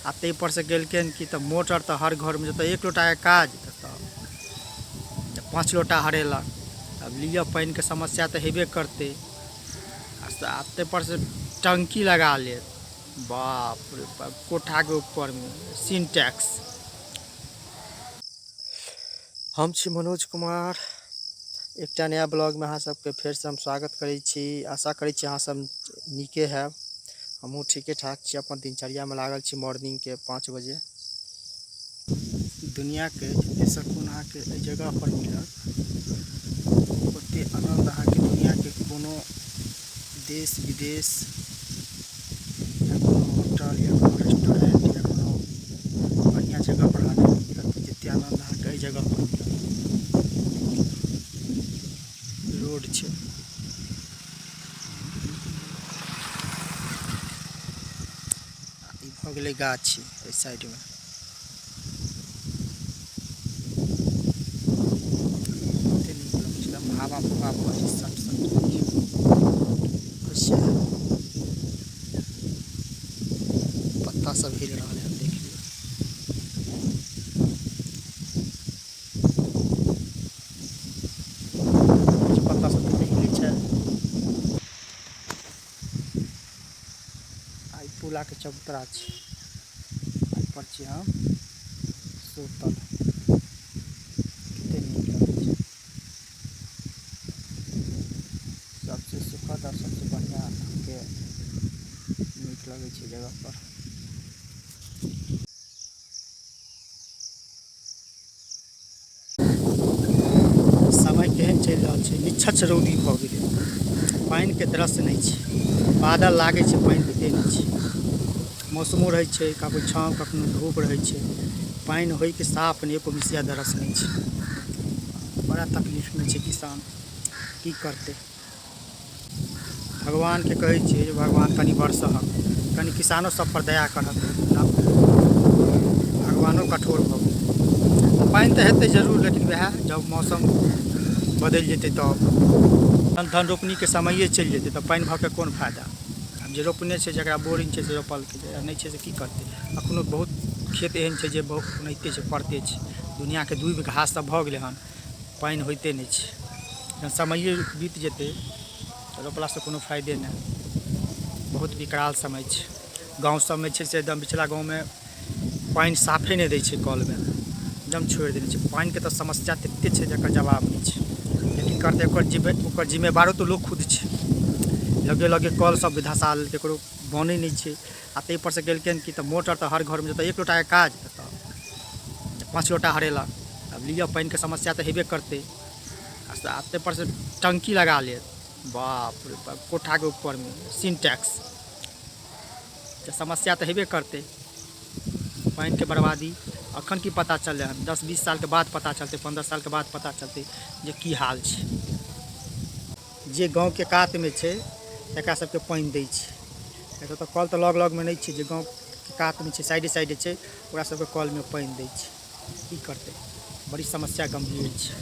आ ताहि पर से गेलखिन कि तऽ मोटर तऽ हर घरमे जतऽ एक लोटाके काज ततऽ 5 लोटा हरेलक। आब लिअ, पानिके समस्या तऽ हेबे करतै। आ ताहि पर से टंकी लगा लेत, बाप रे बाप, कोठाके ऊपरमे सिंटैक्स। हम छी मनोज कुमार, एकटा नया ब्लॉगमे अहाँ सबके फेरसँ हम स्वागत करै छी। आशा करै छी अहाँ सब नीके हैब, हमहूँ ठीके ठाक छी। अपन दिनचर्यामे लागल छी। मॉर्निंगके 5 बजे। दुनियाके जते सुकून अहाँके एहि जगहपर मिलत, ओते आनन्द अहाँके दुनियाके कोनो देश विदेश या कोनो होटल या कोनो रेस्टोरेंट या कोनो बढ़िआँ जगहपर अहाँके नहि मिलत, जते आनन्द अहाँके एहि जगहपर मिलत। रोड छै, ई भऽ गेलै गाछी एहि साइडमे। कते नीक लगै छै, एकदम हवा फुहा बहै छै सट सट। अच्छा, पत्ता सब हिल रहल है, देख लियौ। पत्ता सब कते हिलै छै। आ ई पुलाके चबूतरा छै, एहि पर छी हम सुतल। कते नीक लगै छै। सबसे सुखद और सबसे बढ़िया अहाँके नीक लगै छै जगह पर। समय केहन चलि रहल छै, निछच्छ रौदी भऽ गेलै, पानिके दृश्य नहि छै। बादल लागै छै, पानि होइते नहि छै। मौसमो रहै छै, कखनो छाँव कखनो धूप रहै छै। पानि होइके साफ नहि, एको मिसिया दृश्य नहि छै। बड़ा तकलीफमे छै किसान, की करतै। भगवानके कहै छियै जे भगवान कनि बरसहक, कनि किसानो सब पर दया करहक। भगवानो कठोर भऽ गेलै। पानि तऽ हेतै जरूर, लेकिन वएह जब मौसम बदलि जेतै तब धान रोपनीके समये चलि जेतै तऽ पानि भऽ के कोन फायदा। आब जे रोपने छै, जकरा बोरिंग छै से रोपलकै, जकरा नहि छै से की करतै। अखनो बहुत खेत एहन छै जे बहुत ओनाहिते छै, पड़ते छै। दुनिआँके दूबि घास सब भऽ गेलै हन, पानि होइते नहि छै। जहन समये बीत जेतै तऽ रोपलासँ कोनो फायदे नहि। बहुत विकराल समय छै। गाँव सबमे छै से एकदम पिछला गाँवमे पानि साफे नहि दै छै, कलमे एकदम छोड़ि देने छै। पानिके तऽ समस्या तते छै जकर जवाब नहि छै। लेकिन करतै, ओकर जिम्मेवारो तऽ लोक खुद छै। लगे लगे कल सब भी धसा लेलकै, ककरो बनै नहि छै। आ ताहि पर से गेलखिन कि तऽ मोटर तऽ हर घरमे जतऽ एक लोटाके काज ततऽ 5 लोटा हरेलक। आब लिअ, पानिके समस्या तऽ हेबे करतै। आ ताहि पर से टंकी लगा लेत, बाप रे बाप, कोठाके ऊपरमे सिंटैक्स। तऽ समस्या तऽ हेबे करतै। पानिके बर्बादी अखन की पता चललै हन, 10-20 सालके बाद पता चलतै, 15 सालके बाद पता चलतै जे की हाल छै। जे गाँवके कातमे छै तकरा सबके पानि दै छै। एतऽ तऽ कल तऽ लग लगमे नहि छै, जे गाँवके कातमे छै, साइडे साइडे छै, ओकरा सबके कलमे पानि दै छै। की करतै, बड़ी समस्या गम्भीर छै।